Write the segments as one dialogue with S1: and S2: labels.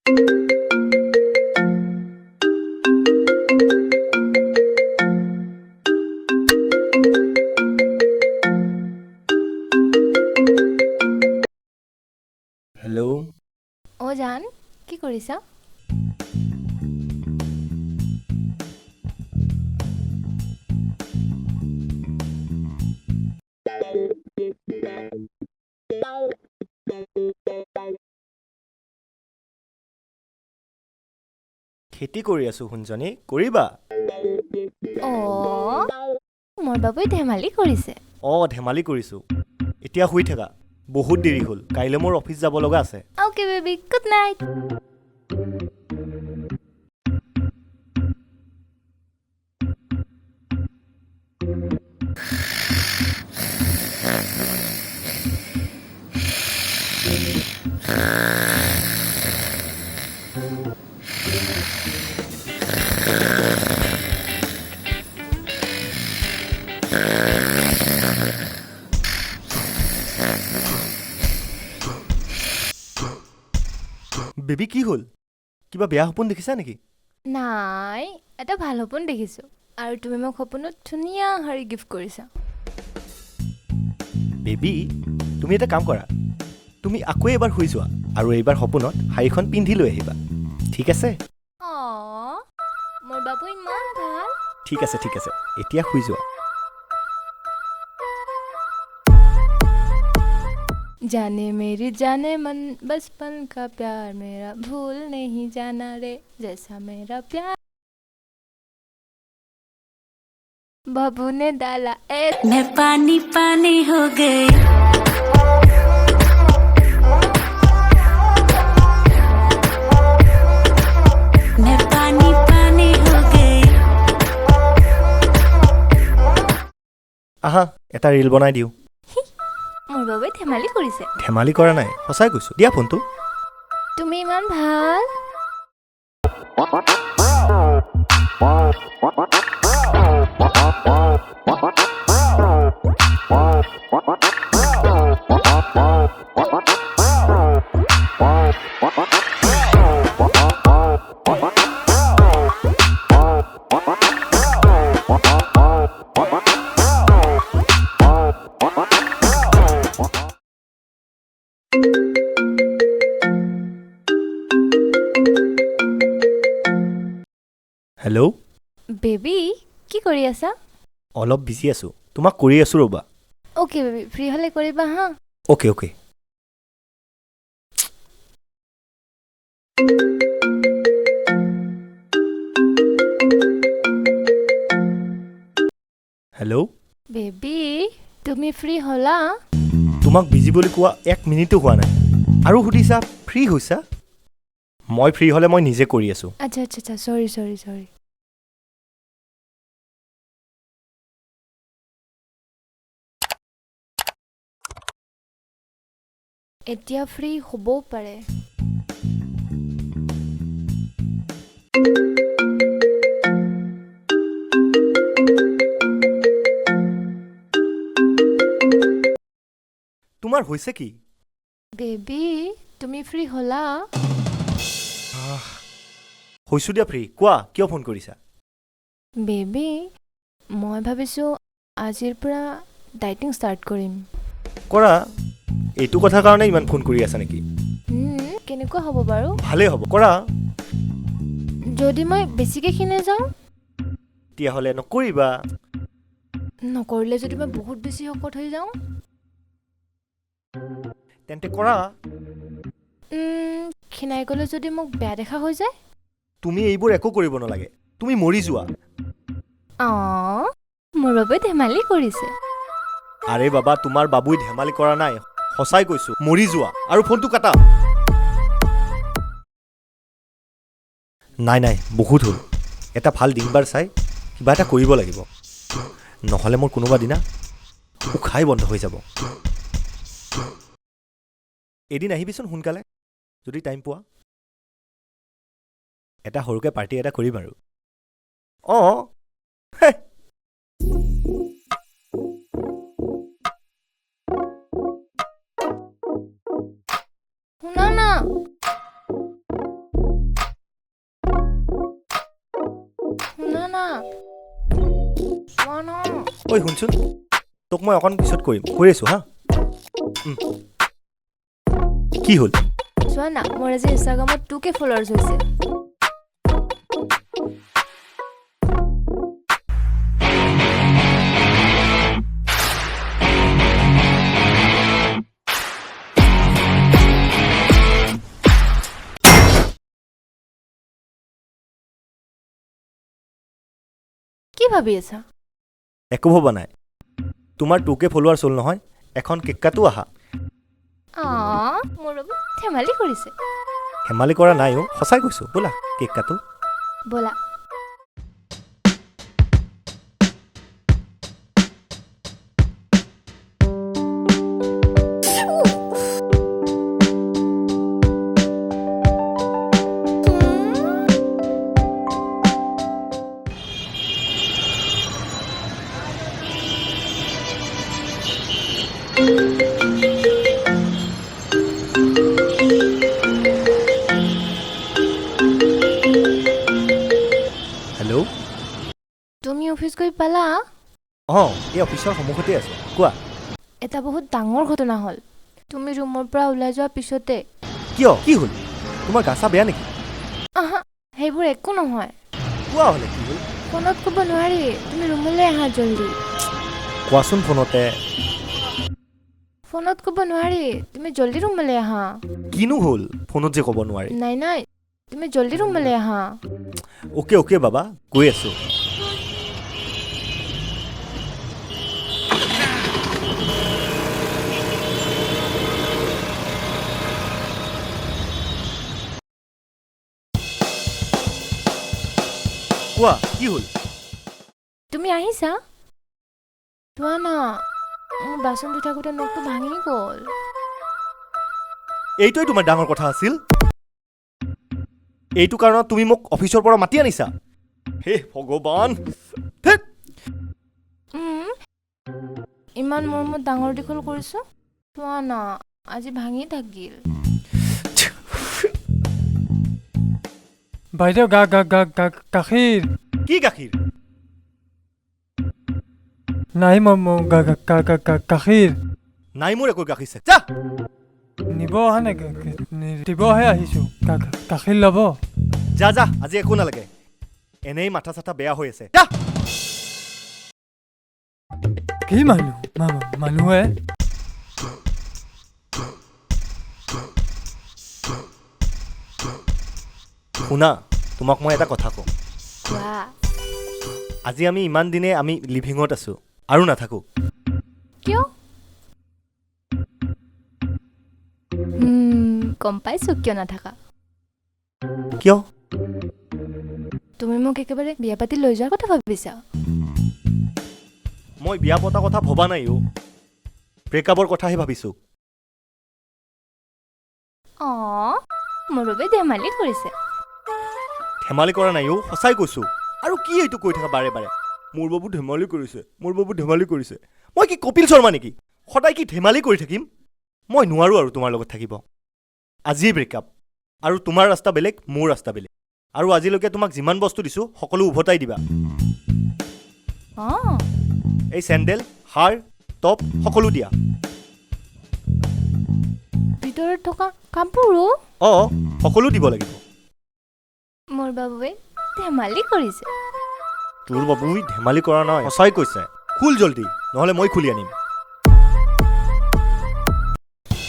S1: Hello'.
S2: অ' জান, কি কৰিছা?
S1: খেতি কৰি আছোঁ সোণজনী, কৰিবা?
S2: অ' মোৰ বাবুই ধেমালি কৰিছে।
S1: অঁ, ধেমালি কৰিছোঁ। এতিয়া শুই থাকা, বহুত দেৰি হ'ল, কাইলৈ মোৰ অফিচ যাব লগা আছে।
S2: Okay baby, good night.
S1: Baby, কি হ'ল? কিবা বেয়া সপোন দেখিছা নেকি?
S2: নাই, এটা ভাল সপোন দেখিছোঁ আৰু তুমি মোক সপোনত ধুনীয়া শাৰী গিফ্ট কৰিছা।
S1: বেবী, তুমি এটা কাম কৰা, তুমি আকৌ এবাৰ শুই যোৱা আৰু এইবাৰ সপোনত শাৰীখন পিন্ধি লৈ আহিবা, ঠিক আছে?
S2: অঁ, মোৰ বাবু ইমান ভাল।
S1: ঠিক আছে, ঠিক আছে, এতিয়া শুই যোৱা।
S2: जाने मेरी जाने मन, बचपन का प्यार मेरा भूल नहीं जाना रे, जैसा मेरा प्यार बाबू ने डाला ए।
S3: मैं पानी पानी हो गई। मैं पानी पानी हो गई।
S1: আহা, এটা ৰীল বনাই দিওঁ।
S2: মোৰ বাবুৱে ধেমালি কৰিছে।
S1: ধেমালি কৰা নাই, সঁচাই কৈছোঁ। দিয়া ফোনটো।
S2: তুমি ইমান ভাল।
S1: হেল্ল'।
S2: বেবী, কি কৰি আছা?
S1: অলপ বিজি আছোঁ, তোমাক কৰি আছোঁ ৰ'বা।
S2: অ'কে বেবী, ফ্ৰী হ'লে কৰিবা হা।
S1: Okay okay. হেল্ল'।
S2: বেবী, তুমি ফ্ৰী হ'লা?
S1: তোমাক বিজি বুলি কোৱা এক মিনিটো হোৱা নাই আৰু সুধিছা ফ্ৰী হৈছা? মই ফ্ৰী হ'লে মই নিজে কৰি আছোঁ।
S2: আচ্ছা আচ্ছা আচ্ছা, চৰি চৰি চৰি। এতিয়া ফ্ৰী হ'বও পাৰে।
S1: তোমাৰ হৈছে কি?
S2: বেবী, তুমি ফ্ৰী হ'লা?
S1: হৈছোঁ দিয়া ফ্ৰী, কোৱা কিয় ফোন কৰিছা?
S2: বেবী, মই ভাবিছোঁ আজিৰ পৰা ডাইটিং ষ্টাৰ্ট কৰিম।
S1: কৰা। এইটো কথাৰ কাৰণে ইমান ফোন কৰি আছা নেকি?
S2: কেনেকুৱা হ'ব বাৰু?
S1: ভালেই হ'ব, কৰা।
S2: যদি মই বেছিকৈ ক্ষীণাই যাওঁ?
S1: তেতিয়াহ'লে নকৰিবা।
S2: নকৰিলে যদি মই বহুত বেছি শকত হৈ যাওঁ?
S1: তেন্তে কৰা।
S2: ক্ষীণাই গ'লে যদি মোক বেয়া দেখা হৈ যায়?
S1: তুমি এইবোৰ একো কৰিব নালাগে, তুমি মৰি যোৱা।
S2: অঁ, মোৰ বাবে ধেমালি কৰিছে।
S1: আৰে বাবা, তোমাৰ বাবুই ধেমালি কৰা নাই, সঁচাই কৈছোঁ, মৰি যোৱা আৰু ফোনটো কাটা। নাই নাই, বহুত হ'ল, এটা ভাল দিনবাৰ চাই কিবা এটা কৰিব লাগিব, নহ'লে মোৰ কোনোবা দিনা উশাই বন্ধ হৈ যাব। এদিন আহিবিচোন সোনকালে, যদি টাইম পোৱা। এটা সৰুকৈ পাৰ্টি এটা কৰিম আৰু। অঁ।
S2: শুনা না। না, চোৱা না।
S1: ঐ শুনচোন, তোক মই অকণ পিছত কৰিম, কৰি আছোঁ। হা, কি হ'ল?
S2: চোৱা না, মোৰ আজি ইনষ্টাগ্ৰামত 2K followers হৈছে। কি ভাবি আছা?
S1: একো ভবা নাই। তোমাৰ 2K followers হ'ল নহয়, এখন কেক কাটো আহা।
S2: অঁ, মোৰ বাবু ধেমালি কৰিছে।
S1: ধেমালি কৰা নাই অ', সঁচাই কৈছোঁ। ব'লা কেক কাটো।
S2: ব'লা।
S1: হেল্ল',
S2: তুমি অফিচ গৈ পালা?
S1: অঁ, এই অফিচৰ সন্মুখতে আছোঁ, কোৱা।
S2: এটা বহুত ডাঙৰ ঘটনা হ'ল, তুমি ৰুমৰ পৰা ওলাই যোৱাৰ পিছতে।
S1: কিয়, কি হ'ল? তোমাৰ গা চা বেয়া নেকি?
S2: আহা, সেইবোৰ একো নহয়।
S1: কোৱা হ'লে কি হ'ল?
S2: ফোনত ক'ব নোৱাৰি, তুমি ৰুমলৈ আহা জল্দি।
S1: কোৱাচোন ফোনতে।
S2: ফোনত ক'ব নোৱাৰি, তুমি জল্দি ৰুমলৈ আহা।
S1: কিনো হ'ল ফোনত যে ক'ব নোৱাৰি?
S2: নাই নাই, তুমি জল্দি ৰুমলৈ আহা।
S1: অ'কে অ'কে বাবা, গৈ আছোঁ। কোৱা কি হ'ল?
S2: তুমি আহিছা? চোৱা না, মোৰ বাচন ধুই থাকোঁতে নখটো ভাঙি গ'ল।
S1: এইটোৱেই তোমাৰ ডাঙৰ কথা আছিল? এইটো কাৰণত তুমি মোক অফিচৰ পৰা মাতি আনিছা? হে ভগৱান! ধেৎ!
S2: ইমান মৰমত ডাঙৰ দীঘল কৰিছোঁ, চোৱা না আজি ভাঙি থাকিল।
S4: বাইদেউ, গা গা গা গা গাখীৰ।
S1: কি গাখীৰ?
S4: নাই, মই গা গা গা গা গা গাখীৰ
S1: নাই, মোৰ একো গাখীৰ চাখীৰ। যা।
S4: নিব অহা নাই, দিবহে আহিছোঁ। গাখীৰ ল'ব?
S1: যা যা, আজি একো নালাগে, এনেই মাথা চাথা বেয়া হৈ আছে। যা।
S4: কি মানুহ মানুহে।
S1: শুনা, তোমাক মই এটা কথা কওঁ।
S2: কোৱা।
S1: আজি আমি ইমান দিনে আমি লিভিঙত আছোঁ, আৰু নাথাকোঁ।
S2: কিয়? গম পাইছোঁ কিয় নাথাকা।
S1: কিয়?
S2: তুমি মোক একেবাৰে বিয়া পাতি লৈ যোৱাৰ কথা ভাবিছা?
S1: মই বিয়া পতা কথা ভবা নাই অ', ব্ৰেকআপৰ কথাহে ভাবিছোঁ।
S2: অঁ, মোৰ বাবে ধেমালি কৰিছে।
S1: ধেমালি কৰা নাই অ', সঁচাই কৈছোঁ। আৰু কি এইটো কৈ থাকা বাৰে বাৰে, মোৰ বাবু ধেমালি কৰিছে, মোৰ বাবু ধেমালি কৰিছে। মই কি কপিল শৰ্মা নেকি? সদায় কি ধেমালি কৰি থাকিম? মই নোৱাৰোঁ আৰু তোমাৰ লগত থাকিব। আজিয়েই ব্ৰেকআপ। আৰু তোমাৰ ৰাস্তা বেলেগ, মোৰ ৰাস্তা বেলেগ। আৰু আজিলৈকে তোমাক যিমান বস্তু দিছোঁ সকলো উভতাই দিবা।
S2: অঁ,
S1: এই চেণ্ডেল, হাৰ, টপ সকলো দিয়া।
S2: ভিতৰত থকা কাপোৰো?
S1: অঁ, সকলো দিব লাগিব।
S2: মোৰ বাবুৱে ধেমালি কৰিছে।
S1: তোৰ বাবুই ধেমালি কৰা নাই, সঁচাই কৈছে। খোল জল্দি, নহ'লে মই খুলি আনিম।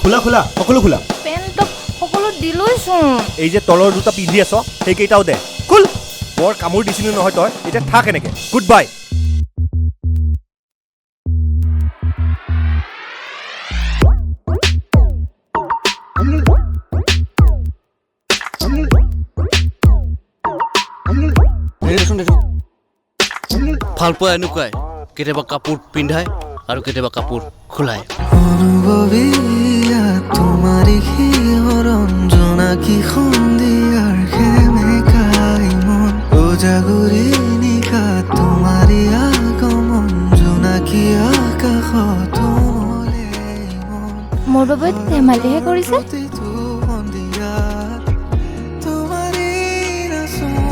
S1: খোলা খোলা, সকলো খোলা।
S2: পেণ্ট টপ সকলো দিলোঁচোন।
S1: এই যে তলৰ দুটা পিন্ধি আছ, সেইকেইটাও দে। খোল। বৰ কামোৰ দিছিলি নহয় তই, এতিয়া থাক এনেকে। Good bye.
S5: ভাল পোৱা এনেকুৱাই, কেতিয়াবা কাপোৰ পিন্ধায় আৰু কেতিয়াবা কাপোৰ খোলায়।
S6: অনুভৱীয়া তোমাৰি শিহৰণ, জোনাকী সন্ধিয়াৰ সেমেকাই মন। উজাগৰী নিশা তোমাৰি আগমন, জোনাকী আকাশত
S2: মোৰ বাবে ধেমালিহে কৰিছে।